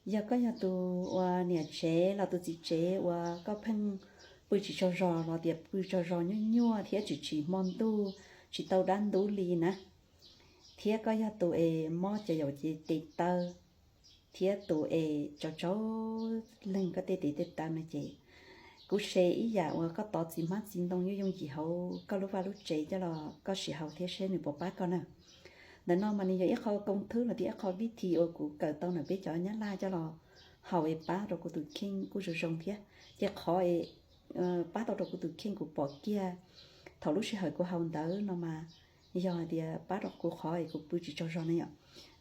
Yog koj yog tus uas niam tsev los tus txiv tsev uas koj pheej pw tsis tsaug zog los tias pw tsaug zog nyuaj nyuaj thiab tsis tsim hmo ntuj, tsis tau dab ntub li na, thiab koj yog tus es mob cov yaum ces tes taw, thiab tus es tsaug tsaug leeg koj tej tes tej taw no ces kuv share ib yam uas koj tov txiv hmab txiv ntoo yooj yooj yim hauv koj lub vaj lub tsev coj los koj sim haus thiab seb nws puas pab koj na. Ntawm no mas nws yog ib qho koob thwb los tias ib qho vib thi uas kuv kawm tau ntawm peb cov Nyab Laj coj los haus es pab rau kuv tus kheej kuj zoo zoo thiab. Ces qhov es pab tau rau kuv tus kheej kuv pom kiag thaum lub sij hawm kuv haus ntawd no mas yog hais tias pab rau kuv qhov es kuv pw tsis tsaug zog na yom.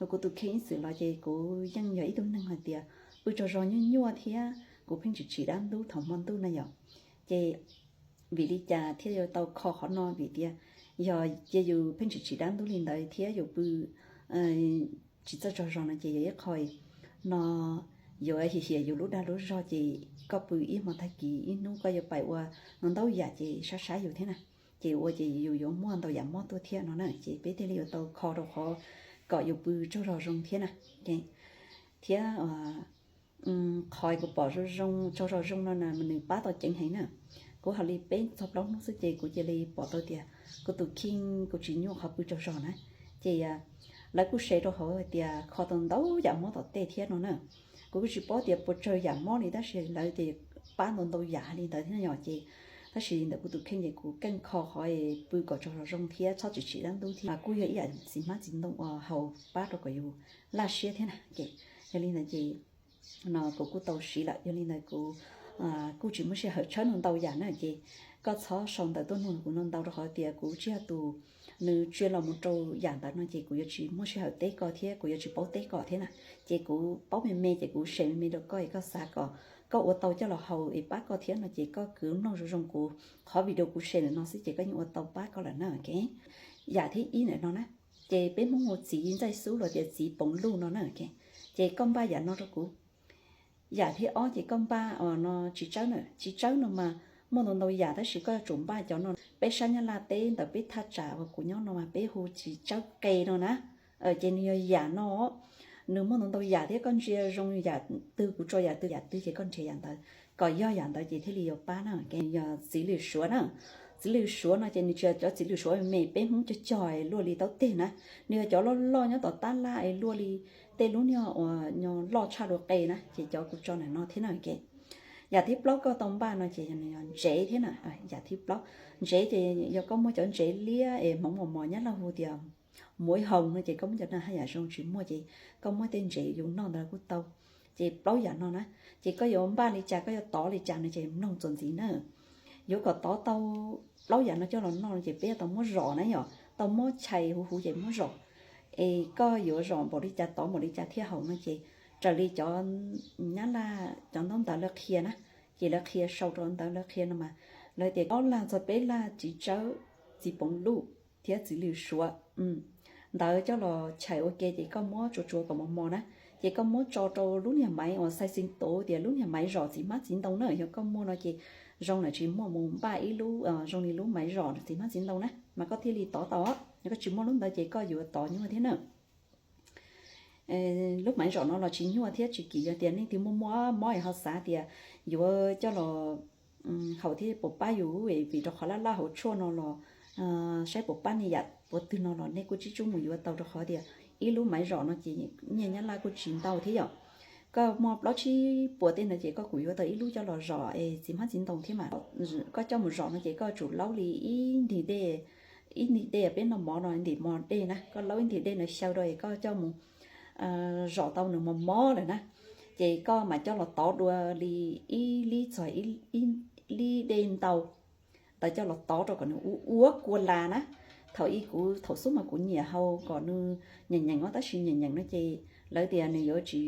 Kuv tus kheej ib txwm los ces kuv yeej yog ib tug neeg hais tias pw tsaug zog nyuaj nyuaj thiab kuv pheej tsis tsim dab ntub thaum hmo ntuj na yom. Ces vim li cas thiaj yuav tau kho qhov no? Vim tias yog cia yus pheej tsis tsim dab ntub li ntawd thiab yus pw tsis txawj tsaug zog no ces yog ib qho no yuav hiam hiam yus lub dag lub zog ces koj pw ib hmo tag kis ib hnub koj yuav pais ua no ntau yam ces sab sab yus thiab na. Ces ua ces yus yuav muaj ntau yam mob tuaj thiab no na, ces peb thiaj li yuav tau kho rau qhov kom yus pw tsaug zog zoo thiab na. Thiab qhov kuv pom zoo zoo tsaug zog zoo no na nws pab tau ceev heev na. Kuv hais li peb txog plaub hnub xwb ces kuv cia li pom tau tias kuv tus kheej kuv tsis nyuaj qhov pw tsaug zog na. Ces lawv kuj share rau hauv hais tias kho tau ntau yam mob tom tej thiab no na. Kuv kuj tsis paub tias puas tsawg yam mob li tab sis lawv tias pab ntau ntau yam li ntawd thiab yom. Ces tab sis ntawm kuv tus kheej ces kuv keej kho qhov pw kom tsaug zog zoo thiab txhob tsim tsim dab ntub thiab mas kuj yog ib yam txiv hmab txiv ntoo uas haus pab rau kom yus laj siab thiab na. Yog li ntawd ces no kuv kuj tau siv lawm, yog li ntawd kuv kuj tsis muaj sij hawm tshawb no ntau yam na. Ces koj txhob sau ntawv tuaj nug kuv no ntau rau qhov tias kuv tsis yog tus nws tsia los mus rau yam ntawd no ces kuv yuav tsis muaj sij hawm teb koj thiab kuv yuav tsis paub teb koj thiab na. Ces kuv paub me me ces kuv share me me rau koj es koj xav kom koj ua tau coj los haus es pab koj thiab no ces koj kwv mloog zoo zoo kuv qhov video kuv share ntawm no xwb ces koj yeej ua tau pab koj lawm na. Yam thib ib ntawm no na, ces peb Hmoob hu txiv ntxaij xub los tias txiv poos luj no na. Ces koj npaj yam no rau kuv. Yam thib ob ces koj npaj no txiv tsawb na, txiv tsawb no mas muaj ntau ntau yam tab sis koj yuav tsum npaj cov no. Peb sab Nyab Laj teb ntawm peb thaj tsam uas kuv nyob no mas peb hu txiv tsawb qe no na. Ces nws yog yam no, nws muaj ntau ntau yam thiab koj ntsia zoo yam twg kuv tso yam twg yam twg ces koj nrhiav yam ntawd, kom yog yam ntawd ces thiaj li yuav pab na. Yog txiv lwm suav na, txiv lwm suav no ces nws tsis yog cov txiv lwm suav me peb Hmoob cog cog luaj li taub teg na, nws yog cov loj loj nyob tom tab laj es luaj li tej lub niag uas loj tshaj lub qe na, ces cov kuv tso ntawm no thiab na. Yam thib plaub koj tau npaj no ces yog ntsev thiab na. Yam thib plaub, ntsev ces yog koj muaj cov ntsev liab es Hmoob mos mos Nyab Laj hu tias muav hoos no ces koj muab cov no haj yam zoo, tsis muaj ces koj muab tej ntsev yus noj ntawd kuj tau. Ces plaub yam no na, ces koj yuav npaj li cas, koj yuav tov li cas no ces mloog txuas ntxiv na. Yuav kom tov tau plaub yam no coj los noj no ces peb yuav tau muab zom na yom, tau muab chais huv huv ces muab zom. Es koj yuav zom npaum li cas tov npaum li cas thiaj haum no ces raws li cov Nyab Laj cov ntaub ntawv lawv qhia na, ces lawv qhia sau rau ntawd lawv qhia no mas lawv tias ob lag txog peb lag txiv tsawb, txiv poos luj thiab txiv lwm suav ntawd coj los chais ua ke ces koj muab tsuav tsuav kom mos mos na, ces koj muab tso rau lub niag maiv uas xais xis tuv tias lub niag maiv zom txiv hmab txiv ntoo na. Yog koj muaj no ces zoo, lawm tsis muaj mus npaj ib lub zoo li lub maiv zom txiv hmab txiv ntoo na mas koj thiaj li tov tau. Yog koj tsis muaj lub ntawd ces koj yuav tov nyuaj thiab na. Lub maiv zom no los tsis nyuaj thiab tsis kim, yog tias leej twg muaj muaj mob es ho xav tias yuav coj los haus thiab puas pab yus vim rau qhov laj laj hauv tshuaj no los saib puas pab nej yam puas twg no los nej kuj tsib tsub mus yuav tau rau qhov tias ib lub maiv zom no ces nyiaj Nyab Laj kuj tsis ntau thiab yom. Koj muaj plaub tsib puas tej ntawd ces koj kuj yuav tau ib lub coj los zom es txiv hmab txiv ntoo thiab mas. Koj coj mus zom no ces koj tsum laub li ib ntim dej, ib ntim dej peb noj mov no ntim mov dej na, koj laub ib ntim dej no xyaw rau es koj coj mus zom tau nws mos mos lawm na, ces koj mam coj los tov dua li ib lib txog ib lib dej ntau ntawd coj los tov rau kom nws ua ua kua las na. Thaum ub kuv thaum xub mas kuv nyiam haus kom nws nyeem nyeem os, tab sis nyeem nyeem no ces lawv tias nws yuav tsis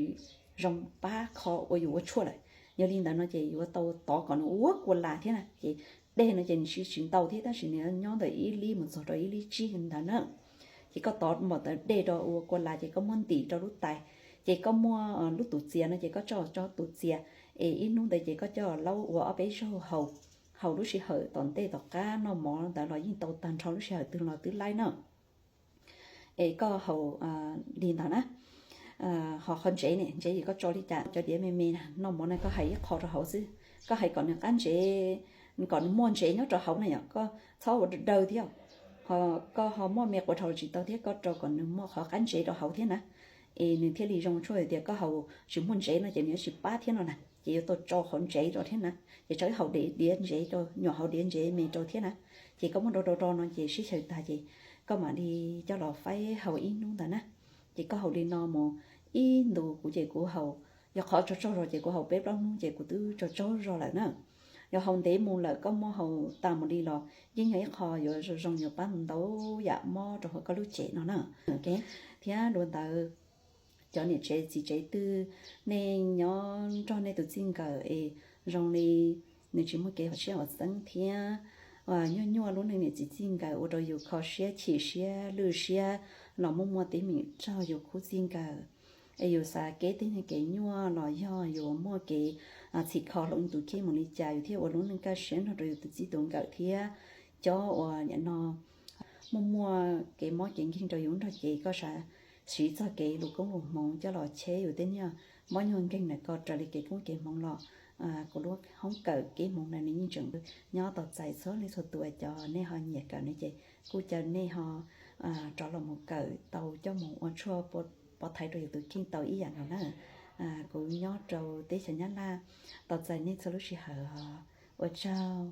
zoo pab qhov uas yus ua tshuaj lawm. Yog li ntawd no ces yuav tau tov kom nws ua ua kua las thiab na. Ces dej no ces nws tsis tsis ntau thiab tab sis nws nyob ntawm ib lib mus txog rau ib lib tsib ntawd na. Ces koj tov npaum ntawd dej rau ua kua las ces koj muab ntim rau lub tais, ces koj muaj lub tus txias no ces koj tso tso tus txias, es ib hnub ntawd ces koj coj laub ua ob peb zaug haus. Haus lub sij hawm tom ntej tom qab noj mov ntawd los yeej tau tag nrho lub sij hawm twg los twb laib na. Es koj haus li ntawd na. Ho qhov ntsev ne, ntsev ces koj tso li cas? Cov diav me me na, noj mov na koj hais ib qho rau hauv xwb, koj hais kom nws qab ntsev, kom nws muaj ntsev nyob rau hauv na yom, koj txhob ua daw thiab. Ho koj ho muaj me quav dhau los tsis tau thiab, koj rau kom nws muaj qhov qab ntsev rau hauv thiab na, es nws thiaj li zoo. Tsuas tias koj haus tsis muaj ntsev no ces nws yuav tsis pab thiab no na, ces yuav tau tso qhov ntsev rau thiab na, ces tso ib haus diav ntsev rau, nyuam haus diav ntsev me rau thiab na. Ces koj muab rau rau rau no ces sib xyaw tag ces koj mam li coj los faib haus ib hnub ntawd na. Ces koj haus li no mus ib ntus, kuv ces kuv haus, yog qhov tsaug tsaug zog ces kuv haus peb plaub hnub ces kuv twb tsaug tsaug zog lawm na. Yog haus ntev mus lawm koj muab haus tas mus li los yeej yog ib qho yuav zoo zoo yuav pab ntau yam mob rau hauv koj lub cev no na. Thiab dua ntawd, cov niam tsev txiv tsev twg nej nyob nrog nej tus txij nkawm es zoo li nws tsis muaj kev haum siab haum xeeb thiab nyuaj nyuaj lub neej niam txiv txij nkawm ua rau yus kho siab chim siab lwj siab los muaj muaj teeb meem raug yus khub txij nkawm, es yus xav kev teb neeg kev nyuaj los yog yus muaj kev txhim kho hloov tus kheej mus li cas yus thiaj ua lub neej kaj siab nrog rau yus tus txij tus nkawm thiab cov uas nim no muaj muaj kev mob kev nkeeg rau yus nrog ces koj siv txog kev lus koob lus hmoov coj los cheb yus tej niag mob nyuag nkeeg ntawm ko raws li kev koob kev hmoov los kuv lub hoob kawm kev hmoov na nws yeej tseem nyob tau txais txhua leej txhua tus. Cov nej ho nyiam kawm ne ces kuj caw nej ho rov los mus kawm tau coj mus ua tshuaj pov thaiv rau yus tus kheej tau ib yam nkaus na. Kuv nyob rau teb chaws Nyab Laj, tau txais nej txhua lub sij hawm os. Ua tsaug.